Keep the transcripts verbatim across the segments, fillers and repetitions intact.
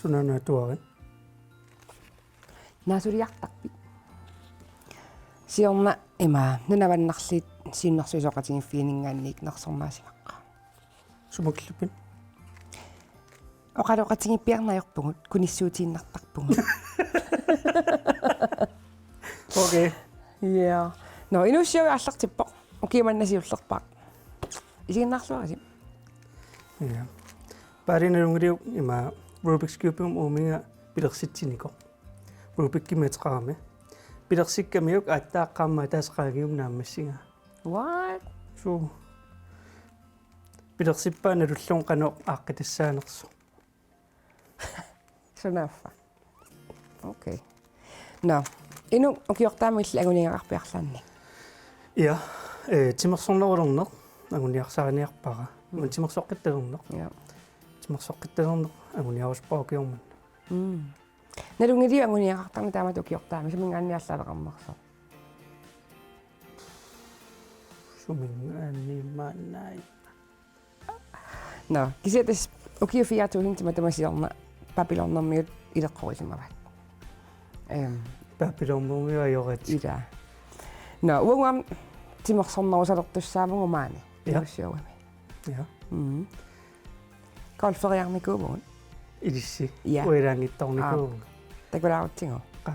Sunaana atuarit? Naasuliartarpit? Siorna ima nunavannarliit siunnersuisoqatigiiffiginingaanniit nersornaasimaqqa. Sumakillupit? Oqaloqatigiippiarneq ajorpugut, kunissuutiinnartarpugut. Okay. Ja. Nå, inuussiaq aallartippoq. Ukioq manna siullerpaaq. Isiginnaarluarisi. Ja. Paali, nalunngiliuk ima Rubik's Cubemut uuminnga pilersitsinikoq. Rubikimik ateqarami. Pilersikkamiuk aatsaat qaammat ataaseq qaangiummik naammassigaa. What? Suu. Pilersippaa nalullugu qanoq aaqqitassaanersoq. Sunaaffa? Okay. Nå, inuk ukiortaamik illit anguniagaqarpit arlaannik? Ja, eh, timersornerulerneq anguniarsariniarpara. Mm. Mun timersoqqittalerneq. Ja. Timersoqqittalerneq anguniarusuppara ukioq manna. Mm. Nalunngiliuk anguniagaqartarneq taamatut ukiortaamik, suminngaanniit allaaleqarnersoq? Suminngaanniimmaannaai. Nå, kisianni tassa ukiut fire tusind matuma siorna Babylonimiut ileqqorisimavaat. Ehm. Babylonimiut ajoratik. Ilaa. Nå, uagut aamma timersornerusalertussaavugut maani. Ja. Inuussiuami. Ja. Mm. Golferiarnikuuvugut. Ilissi. Ja. Uilaanngittornikuuvugut. Aa. Takulaarutsigu. Qa.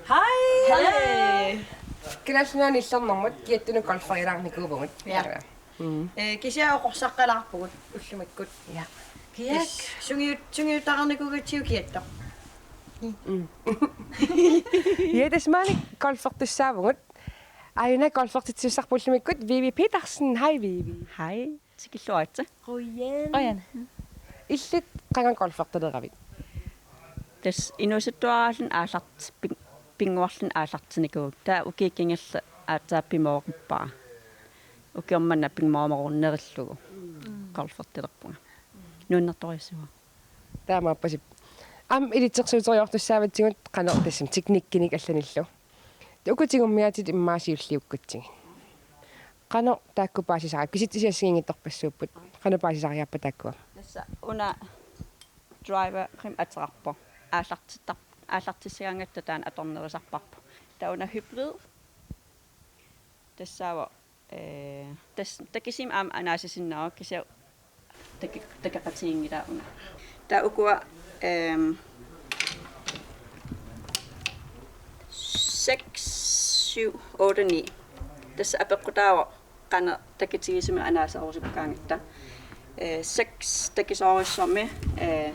Hej! Hej! Kalaallit Nunaanni illernarmut kiattunut golferilaarnikuuvugut. Ja. Mm. Eh, kisianni oqorsaqqalaarpugut ullumikkut. Ja. Kiak. Is, sungiut-, sungiuttaqarnikuugatsigu kiattoq. Mm. Ja, tassa maani golfertussaavugut. Aajuna golfertitsisussarput ullumikkut Vivi Petersen. Hej, Vivi. Hej. Tikilluaritsi. Qujan. Qujan. Illit qanga golfertaleravit? Tassa inuusuttuaraalluni aallart-, pin-, pinnguarluni aallartinikuuvugut. Taava ukiut kingulliit aatsaat pimooruppara. Ukioq manna pimoorumaarnerillugu. Mm. Golfertalerpunga. Nuannertorujussuuara. Taamaappasippoq. Aamma ilitsersuuteriartussaavatsigut qanoq tassami teknikkinik allanillu. Uku tigummiaatitit immaqa siulliukkutsigit. Qanoq taakku paasisariaqarpat? Kisitsisit assigiinngitsorpassuupput. Qanoq paasisariaqarpat taakkua? Tassa una driverimik ateqarpoq. Aallartittar-, aallartissagaangatta taanna atornerusarparput. Taava una hybrid. Tassaavoq, eh, tassa takisimi aamma anaasisinnaavoq kisianni taki-, takeqatigiinngilaa una. Taava ukua, ehm, seks, syv, otte, ni. Tassa apeqqutaavoq qanoq takitigisumik anaaserusukkaangatta. Eh, seks takisoorujussuarmik, eh,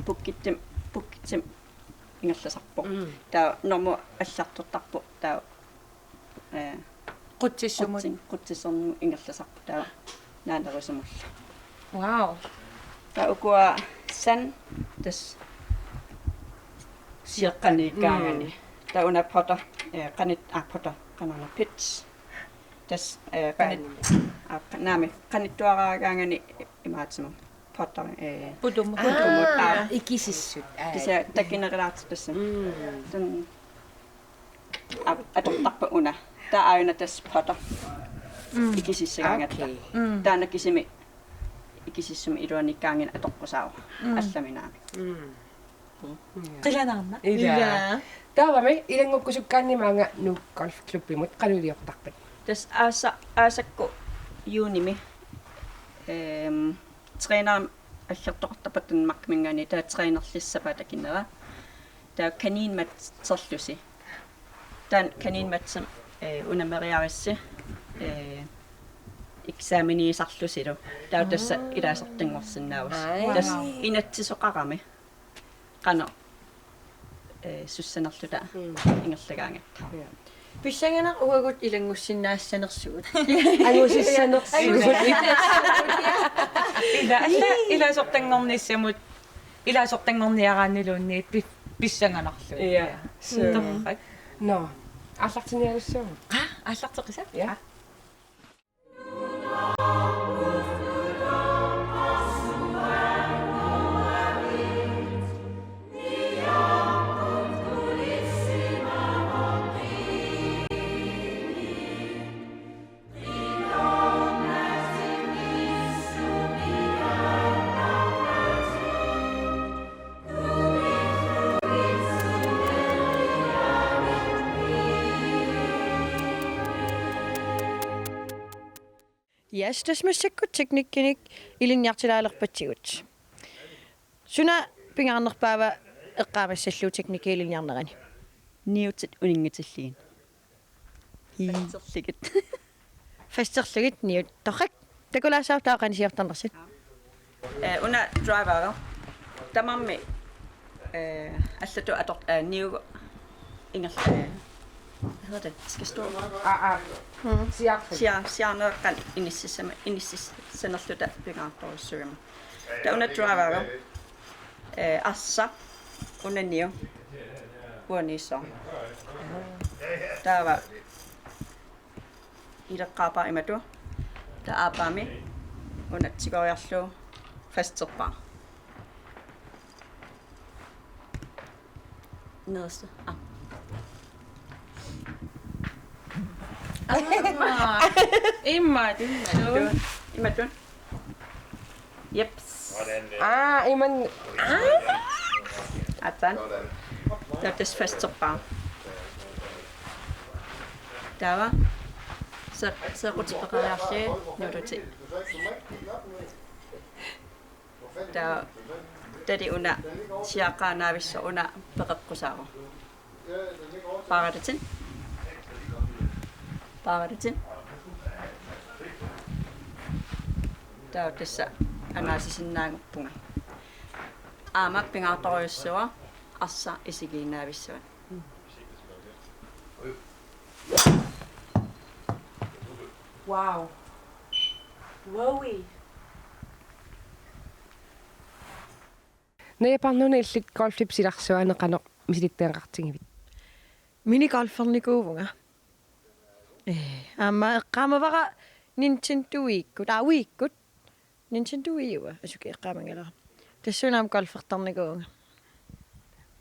pukkitsimi, pukkitsimi ingerlasarpoq. Mm. Taava normu allartortarpoq. Taava eh, Qutsissumut. Qutsin-, qutsissornermut ingerlasarpoq taava naanerusumullu. Wow. Taava ukua sand, tassa sioqqaniikkaangani. Mm. Taava una putter, eh, qanit-, ah, putter, qanana pitch. Tassa, eh, qanit-, ah, qa-, naamik, qanittuaraagaangani imaatsimut. Putter, eh, putumut. Putumut, aa, aa. Ikisissut, aa. Kisianni takinerulaartut tassa. Mm. Taanna a-, atortarpoq una. Taava aajuna tassa putter. Mm. Ikisissagaangatta. Okay. Mm. Taanna kisimi, ikisissumi iluaniikkaangatta atoqqusaavoq. Mm. Allaminaami. Mm. Qilanaarnaq. Ilaa. Ilaa. Taavami ilanngukkusukkaanni maanga Nuuk Golf Klubbimut qanoq iliortarpat? Tassa aasa-, aasakkut juunimi, ehm, trænerimik allartoqartarpara Danmarkiminngaanniit, taava trænerlissappara takineraa. Taava kaninmatserlusi. Taanna kaninmatser, eh, unameriarissi, eh, eksameniisarlusilu. Taava tassa ilaasortanngorsinnaavusi. Ai. Tassa inatsisoqarami. Qanoq, eh, sussanerluta ingerlagaangatta. Pissanganaq uagut ilanngussinnaassanersugut. Angusissanersugut. Ila, ila, ilaasortanngornissamut, ilaasortanngorniaraanniluunniit pi-, pissanganarlugu. Ja. Torrak. Nå. Aallartinnialassuugut. Aa, aallarteqqissavat? Ja. Yes, tassa massakkut teknikkinik ilinniartilaalerpatsigut. Suna pingaarnerpaava eqqaamassallugu teknikki ilinniarnerani? Niutit uninngatillugit. Fasterlugit. Fasterlugit niut. Torrak. Takulaassaaq taava qanoq siortarnersutit. Eh, una driver. Tamarmi, eh, allatut ator-, eh, niugut ingerl-, eh, hvad hedder det? Skal stå. Aa, aa. Mm. Siaarfik. Sia-, siaarneeqqat inississama-, inississanerluta pingaartorujussuugami. Taava una driver. Eh, arsaq. Una niu. Uaniissoq. Taava ileqqaarpara imatut. Taava aappaami una tigoriarlugu fasterpara. Nederste. Ah. Imatut. Imatut. Jeps. Aa, iman-, aa. Aatsaat. Taava tassa fasterpara. Taava. Se-, seeqqutit peqariarlugit nuututit. Taava. Tali una siaqqaannaavissoq una peqeqqusaavoq. Paaratitit. Paaratitit. Taava tassa angaasisinnaanngorpunga. Aamma pingaartorujussuuara arsaq isigiinnaavissuat. Wow. Wowie. Naja Parnuna, illit golfip silarsuaani qanoq misilittagaqartigivit? Minigolfernikuuvunga. Ee, aamma eqqaamavara Nintendo Wii-kkut. Aa, Wii-kkut. Nintendo Wii U-a asuki eqqaamanngilara. Tassuuna aamma golfertarnikuuvunga.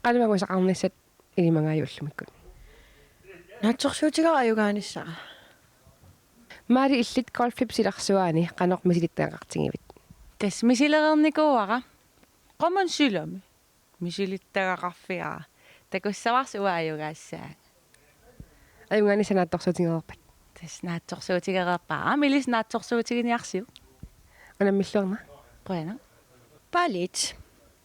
Qanoq angusaqarnissat ilimagaat ullumikkut? Naatsorsuutigaara ajugaanissara. Maali, illit golfip silarsuaani qanoq misilittagaqartigivit? Tassa misilereernikuuara. Qummut silami misilittagaqarfigaara. Takussavarsi uanga ajugaassaanga. Ajugaanissaq naatsorsuutigereerpat? Tassa naatsorsuutigereerpara. Aamma ilissi naatsorsuutiginiarsiuk. Unammilluarnera. Qujanaq. Paalit.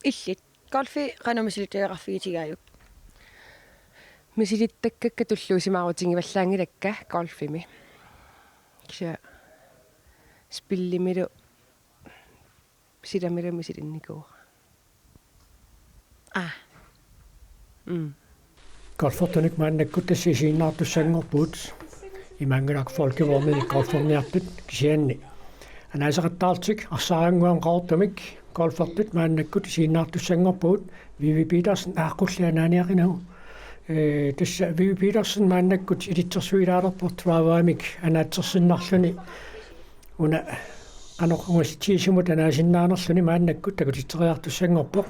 Illit. Golfi qanoq misilittagaqarfigitigaajuk? Misilittakkakka tulluusimaarutigivallaanngilakka golfimi. Kisianni spillimilu silamilu misilinnikuuara. Aa. Mm. Golfertunik maannakkut tassa isiginnaartussanngorpugut. Imaanngilaq Folkevognimi golferniartut kisianni. Anaasaqattaarlutik arsaarannguamik Qaqortumik golfertut maannakkut isiginnaartussanngorpugut. Vivi Petersen, aa, qullianaaniaqinagu. Ee, tassa Vivi Petersen maannakkut ilitsersuilaalerpoq driverimik anaatsersinnarluni. Una qanoq ungasitsisumut anaasinnaanerluni maannakkut takutitseriartussanngorpoq.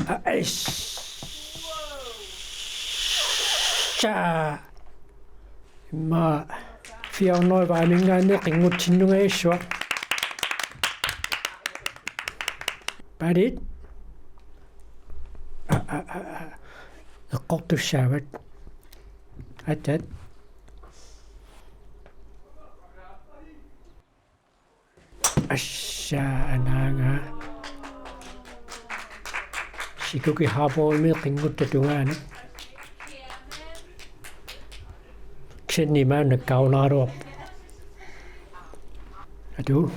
Aa, issa. Immaqa fire hundrede varminngaanniit qinngutsinnunngajassua. Paalit. Aa, aa, aa, aa. Eqqortussaavat. Atat. Assa anaanga. Sikuki Harbourimi qinngutta tungaanut. Kisianni maanna nakkarunaruarpoq. Atu.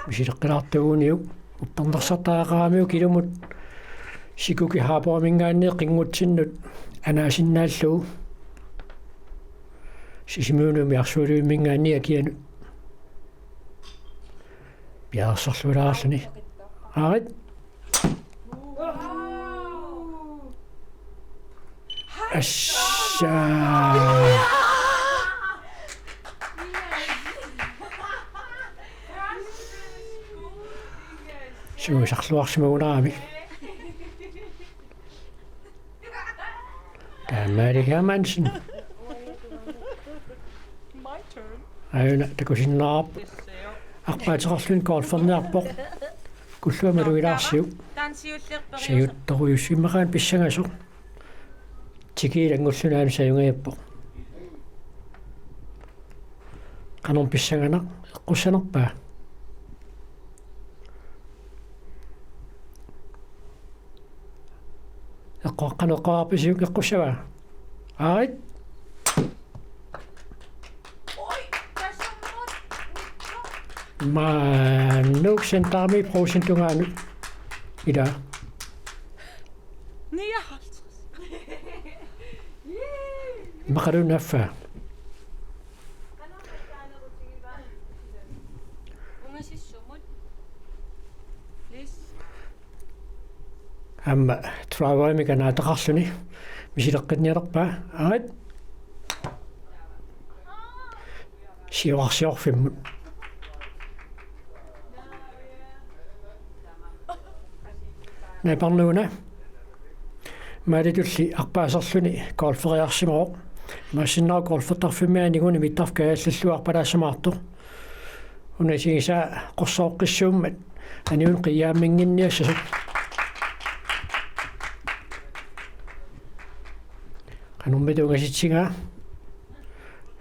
Misileqqilaartuuguniuk. Uppernarsartariaqaramiuk ilumut. Sikuki Harbouriminngaanniit qinngutsinnut anaasinnaallugu. Sisimiunumi Arsualumiminngaanniit akianut. Piareersarlualaarluni. Aarit. Assa. Suusarluarsimagunarami. Taamaalilluta Hansen. Aajuna takusinnaavarput. Arpaateqarluni golferniarpoq. Kulluamalluilaarsiuk. Sajuttorujussuaq immaqaana pissangasoq. Tikiilanngulluni aajuna sajungajappoq. Qanormi pissanganaq eqqussanerpaa? Eqqoqqaneqqaarpisiuk eqqussavaa? Aarit. Maanna centerimi Brugsen tungaanut. Ila. Nioghalvtreds. Maqalu naffa. Ungasissumut. Please. Aamma driverimik anaataqarluni misileqqinnialerpaa. Aat. Siorarsiorfimmut. Naparnuuna. Maalitulli arpaaserluni golferiarsimavoq. Imaassinnaavoq golfertarfimmi aniguni mittarfik kaajallallugu arpalaassamaartoq. Una isigisaa qorsooqqissuummat aniguni qiiaamminnginniassasoq. Qanormita ungasitsigaa?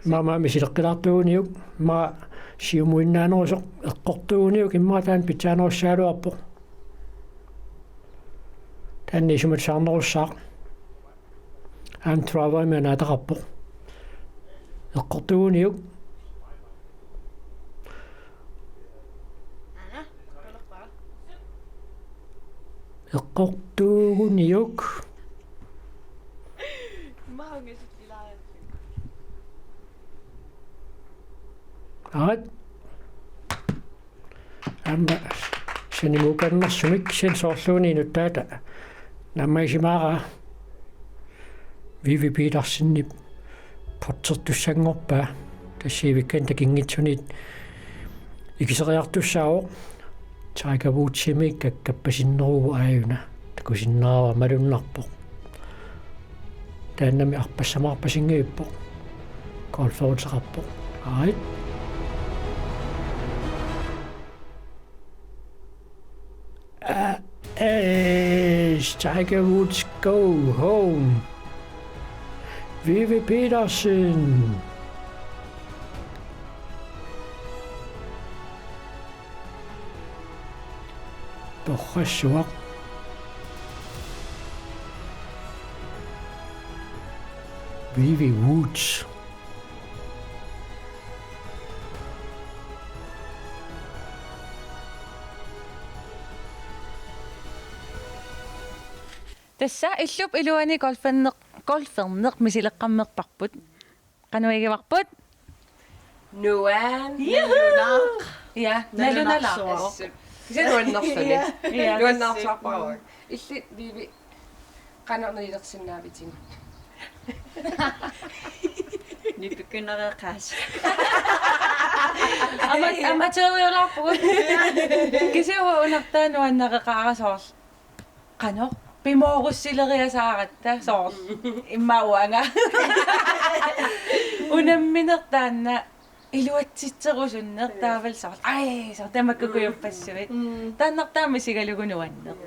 Maama misileqqilaartuuguniuk, maama siumuinnaanerusoq eqqortuuguniuk immaqa taanna pitsaanerussagaluarpoq. Taanna isumaqarnerussaaq. Aamma driverimi anaataqarpoq. Eqqortuuguniuk. Eqqortuuguniuk. Aat. Aamma sanimukannersumik sen soorluuni inuttaata naammagisimaaraa. Vivi Petersenip pottertussanngorpaa tassa ivikkan takinngitsuniit ikiseriartussaavoq. Tiger Woodsimi kakkappasinneruvoq aajuna. Takusinnaavara malunnarpoq. Taannami arpassamaarpasinngivippoq. Golferuteqarpoq. Aat. Ah, eh, Tiger Woods go home. Vivi Petersen. Torrassuaq. Vivi Woods. Tassa illup iluani golferneq, golferneq misileqqammerparput. Qanoq igivarput? Nuann-, Juhu! Nalunaaq. Ja, nalunalaaq. Nalunarsuaq. Assut. Kisianni nuannerluni. Ja. Ja. Nuannaarsuarpara. Illit Vivi qanoq nilersinnaavitigut? Nipikkunereqaas. Ama-, amatøriulaarpugut. Kisianni uanga unartaa nuannareqaara soorlu. Qanoq pimoorussileriasaaratta soorlu immaqa uanga. Unammineq taanna iluatsitserusunneq taavalu soorlu. Aj, soorlu tamakkukujuppassuit. Mm. Taannartaa misigalugu nuanneq.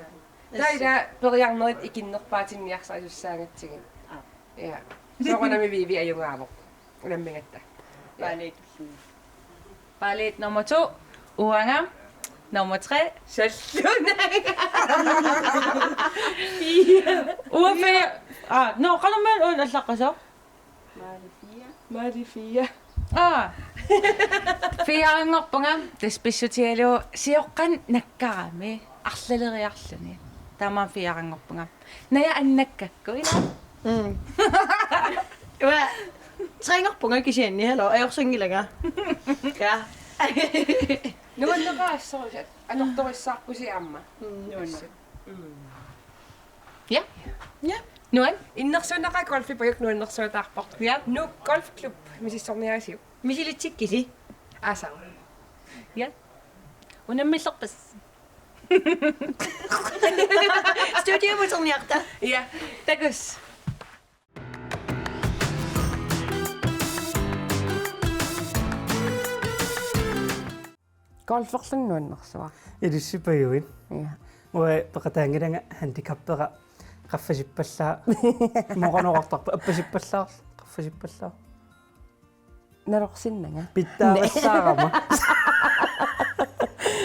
Taava ila periarnerit ikinnerpaatinniarsarisussaagatsigu. Aap. Ja. Soorunami Vivi ajugaavoq. Unammigatta. Ja. Paaliit. Paaliit nummer to. Uanga. Nummer tre. Sallunai. Fire. Uanga fire. Aa, nå, qanormi uanga allaqqasoq? Maali fire. Maali fire. Aa. Fireanngorpunga, tassa pissutigalugu sioqqanik nakkarami arlaleriarluni. Taamaammat fireanngorpunga. Naja annakkakku, ilaa? Mm. Uanga, treanngorpunga kisianni, hallo, ajorsanngilanga. Ja. Nuanneqaaq assorsuaq, atortorissaarpusi aamma. Mm, nuanneq. Mm. Ja. Ja. Nuann. Innersuunneqaaq golfippajuk nuannersuataarpoq. Ja. Nuuk Golfklub misissorniarisiuk? Misilitsikkisi? Aasaq. Ja. Unammillerpas. Studiomuterniarta. Ja. Takuss. Golferluni nuannersuaq. Ilissipajuit. Ja. Uanga peqataanngilanga handicappera qaffasippallaaq. Moqonoqartarpa appasippallaaq, qaffasippallaaq. Nalorsinnanga. Pitsaavassaarama.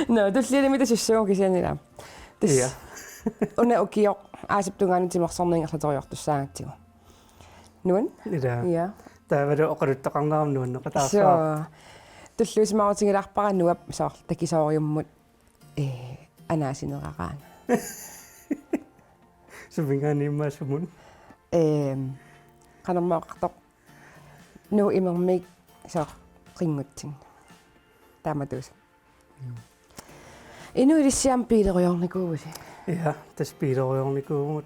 Nå, tulliani mita sussugu kisianni ilaa. Tassa. Ja. Una ukioq aasap tungaanut timersorneq ingerlateriartussaagatsigu. Nuann? Ilaa. Ja. Taavalu oqaluttoqarnerama nuanneqataarsuaq. Suu. Tulluusimaarutigilaarpara Nuap soorlu takisooriummut, ee, anaasineraaraanga. Suminngaanniit immaqa sumut? Ehm, qanormaa oqartoq. Nuup imermik soorlu qinngutsinni. Taamatuusut. Inuit ilissiaamma biileriornikuuvusi. Ja, tassa biileriornikuuvugut.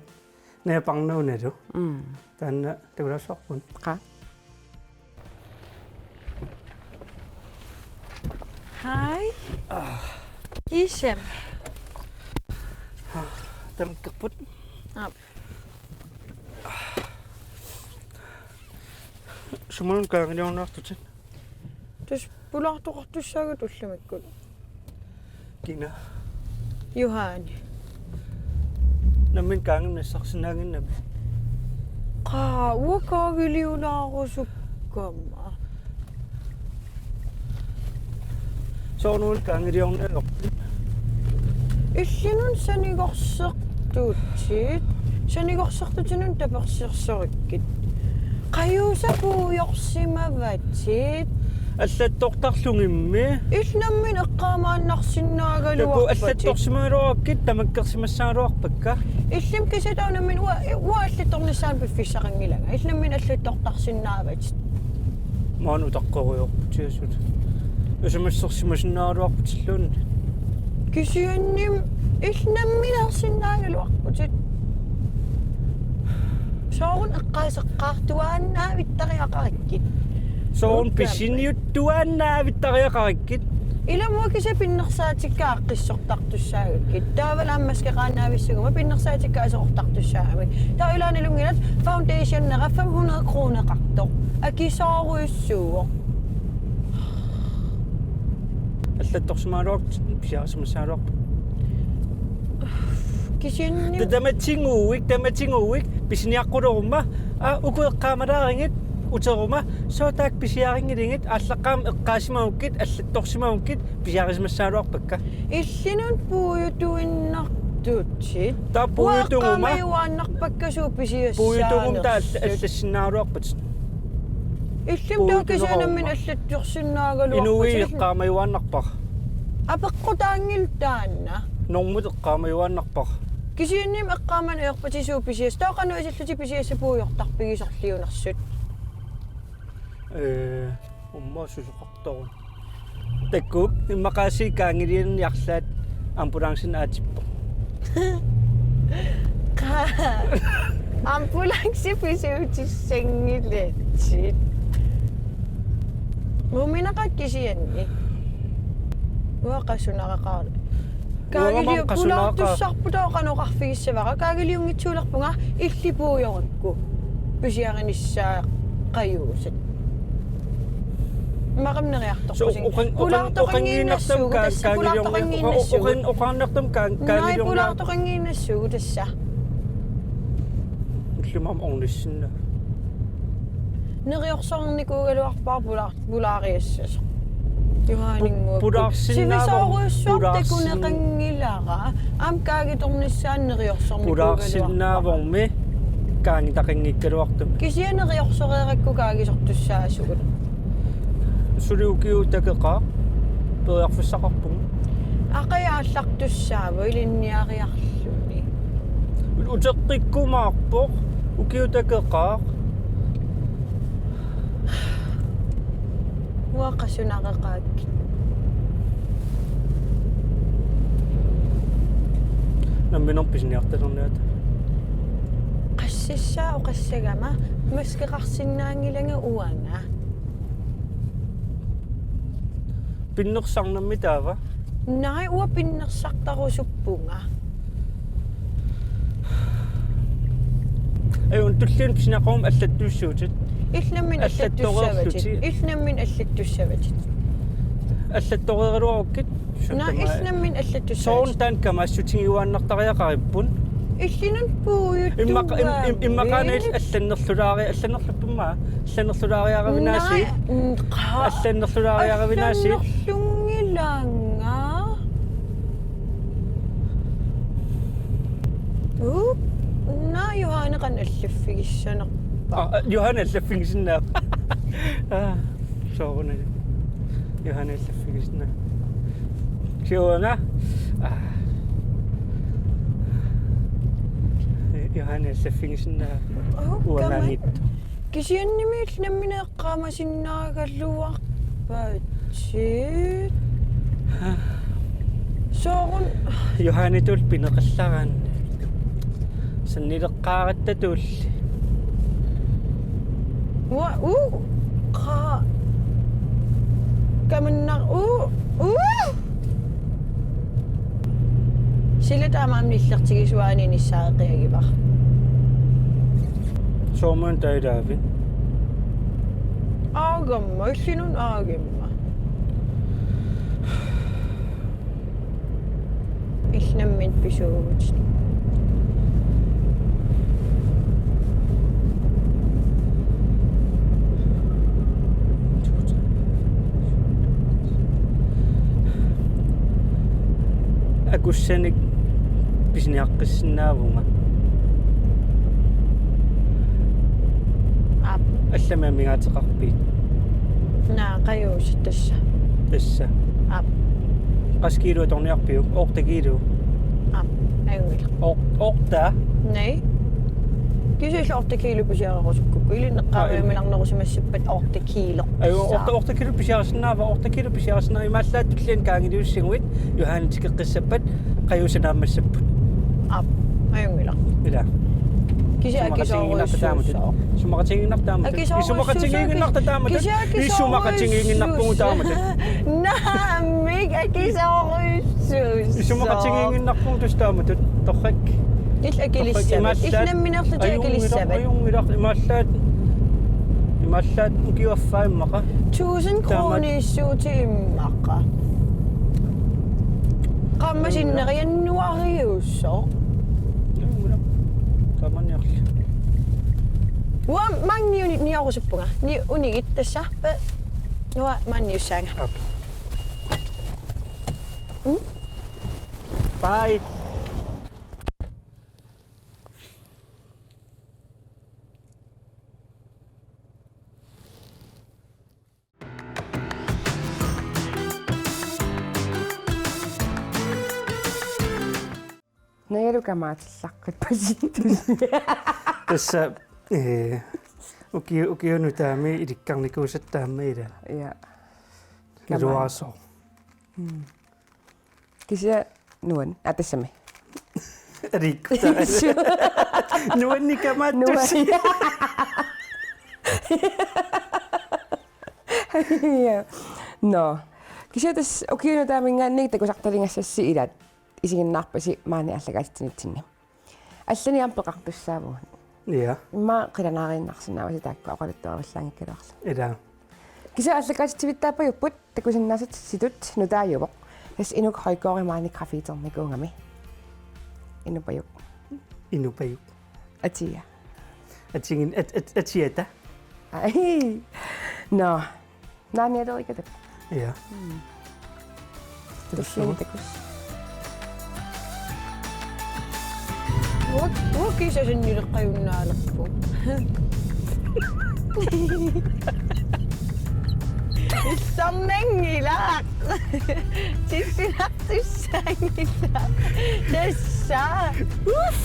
Naja Parnuunalu. Mm. Taanna takulaassavarput. Qaa. Hej. Ah. Isem. Tamakkerput. Aap. Sumunut kaangiliorniartutit? Tassa pulaartoqartussaagatsigit ullumikkut. Kina? Juhani. Nammineq kaanginnaq nassarsinnaaginnami. Qaa, uanga kaangiliulaarusukkama. Soorunami kaangiliorniarpit? Illinut sanigorsertutit. Sanigorsertutinut tapersersorakkit. Qajuusat puigorsimavatit. Allattortarlugimmi. Illit nammineq eqqaamaannarsinnaagaluarpatit. Takuuk allattorsimagaluarakkit tamakkersimassagaluarpakka. Illimmi kisianni taava nammineq uanga, uanga allattornissaanut piffissaqanngilanga. Illit nammineq allattortarsinnaavatit. Maani utaqqerujoorputit asuli. Isumassorsimasinnaagaluarputilluunniit. Kisiannimi illit nammineersinnaagaluarputit. Soorunami eqqaaseqqaartuaannaavittariaqarakkit. Soorunami pisiniuttuaannaavittariaqarakkit. Ilami uanga kisianni pinnersaatikka aaqqissortartussaagakkit. Taavalu aamma maskeqaannavissaguma pinnersaatikka aserortartussaagami. Taava ilaanni nalunngilat foundationera fem hundrede kroneqartoq. Akisoorujussuuvoq. Allattorsimagaluarputit pisiarisimassagaluarpakka. Kisianni. Ta-, tamatiguuik, tamatiguuik, pisiniaqquleruma, aa, uku eqqaamalaaringit, uteruma, sooq taakku pisiarinngiligit, aallaqqaammut eqqaasimagukkit, allattorsimagukkit, pisiarisimassagaluarpakka. Illinut puiutuinnartutit. Taava puiutuguma. Uanga eqqaamajuaannarpakka suut pisiassaanersut. Puiutuguma taava alla-, allassinnaagaluarpatit. Illimmi taava kisianni nammineq allattorsinnaagaluarpatit. Inuit eqqaamajuaannarpara. Apeqqutaanngilaq taanna. Normut eqqaamajuaannarpara. Kisiannimi eqqaamaneq ajorpatit suut pisiassat. Taava qanoq isillutit pisiassat puiortarpigit sorliunersut? Ee, umma susoqartoruna. Takuuk, immaqa aasiit kaangilianni arlaat ambulancen aatippoq. Qaa, ambulance pisuutissanngilatsigit. Muuminaqaat kisianni. Uanga qasunareqaara. Uanga maani qasunareqaara. Kaagiliu-, pulaartussarput taava qanoq oqarfigissavara. Kaagiliunngitsuulerpunga illit puiorakku. Pisiarinissaat qajuusat. Immaqa neriartorpusi. So, oqan-, oqan-, pulaartoqanngiinnassuugut oqanngiinnartam tassa, ka-, kaagiliorni-, pulaartoqanngiinnassuugut. Oqan-, oqan-, oqaannartam ka-, kaagiliorni-. Nai, pulaartoqanngiinnassuugut tassa. Ullumi aamma ornissinnaavat. Neriorsoqarnikuugaluarpara pulaar-, pulaariassasoq. Johaninnguakku. Pulaarsinnaavoq-, sivisoorujussuaq pulaarsin-, takuneqanngilara. Aamma kaagittornissaanut neriorsornikuugaluarpara. Pulaarsinnaavormi kaagitaqanngikkaluartumik. Kisianni neriorsoreerakku kaagisortussaasugut. Suli ukiut takeqaaq. Periarfissaqarpugut. Aqagu aallartussaavoq ilinniariarluni. Uteqqikkumaarpoq. Ukiut takeqaaq. Uanga qasunareqaakkit. Nammineq pisiniartalerniarta. Qassissaa oqassagama maskeqarsinnaanngilanga uanga. Pinnersarnammi taava? Naa, uanga pinnersartarusuppunga. Ajunngi tulliani pisiniaqaruma allattuussuutit. Illit nammineq allattussavatit. Allattoreerlutit. Illit nammineq allattussavatit. Allattoreeraluarukkit. Naa, illit nammineq allattussavatit. Soorlu taanna kamaassutigiuaannartariaqaripput. Illinut puujuttuugami. Immaqa-, im-, im-, immaqaana illit allannerlulaari-, allannerluppimma, allannerlulaariaravinaasiit. Naa, mm, qa-, allannerlulaariaravinaasiit. Allannerlunngilanga. Uu, naa Johani qanoq allaffigissanerpa? Aa, Johani allaffigisinnaava. Aa, soorunami. Johani allaffigisinnaava. Siuanga. Aa. Johani allaffigisinnaava. Uu, uangaanngitsoq. Kisiannimi illit nammineq eqqaamasinnaagaluarpatit. Soorunami. Johanitut pineqallaraanni. Sannileqqaaratta tulli. Ua, u, qa. Kamannar, u, u. Sila taamaammat nillertigisuaani inissareqiagivara. Soormuna taalaavit? Aagamma, illinut aagamma. Illit nammineq pisuuvutit. Akussanik pisiniaqqissinnaavunga. Aap. Allamik amigaateqarpit? Naa, qajuusat tassa. Tassa. Aap. Qassit kiiluat atorniarpiuk? Otte kiilu? Aap, ajunngilaq. Or-, otte? Naa. Kisianni otte kiilu pisiarerusukkukku. Ilinneqqaaviuminarnerusimassappat otte kiilu. Aju, otte, otte kiilu pisiarisinnaava, otte kiilu pisiarisinnaava, imaallaat tulliani kaagiliussaguit, Johanit tikeqqissappat, qajuusat naammassapput. Aap, ajunngilaq. Ilaa. Kisianni akisooruissuussaaq. Isumaqatigiinnartarput taamatut. Akisooruissuussaaq. Isumaqatigiinnartarput taamatut. Kisianni akisooruissuussaaq. Isumaqatigiinnarpugut taamatut. Naamik, akisooruissuussaaq. Isumaqatigiinnarpugut tassa taamatut. Torrak. Illit akilissavatit. Torrak imaallaat. Illit nammineerlutit akilissavatit. Ajunngilaq, ajunngilaq, imaallaat. Imaallaat ukiup affaa immaqa. Tusind krooniissuutit immaqa. Qaammat sinneri januaariusoq. Ajunngilaq. Taamaniarli. Uanga maani uni-, niorusuppunga. Ni-, unigit tassa. Pe-, uanga maaniussaanga. Aap. Mm? Bye. Najalu kamaatillaqqippasit. Tassa, ee, uki-, ukiup nutaami ilikkarnikuusatta aamma ilaa. Ja. Iluaasooq. Mm. Kisianni nuan-, aa, tassami. Ariikkuta. Nuanni kamaattusi. Nuan-, ja. Nå. Kisianni tassa ukiup nutaaminngaanniit takusartaligassassi ilaat isiginnaarpasi maani aallakaatitsinitsinni. Allanik aamma peqartussaavugut. Ja. Immaqa qilanaariinnarsinnaavasi taakku oqaluttuarivallaanngikkaluarlugit. Ilaa. Kisianni aallakaatitsivittaappajupput takusinnaasatut nutaajuvoq. Tassa Inuk Højgaard maani graffiternikuugami. Inupajuk. Inupajuk. Atia. Atigin-, at-, at-, atiata. Ai. Nå. Naanialerikatap. Ja. Tussiinitakus. Uak, uak kiisa sannileqqajunnaalerpoq. Issarnanngilaq. Tissinartussaanngilaq. Tassa. Uff.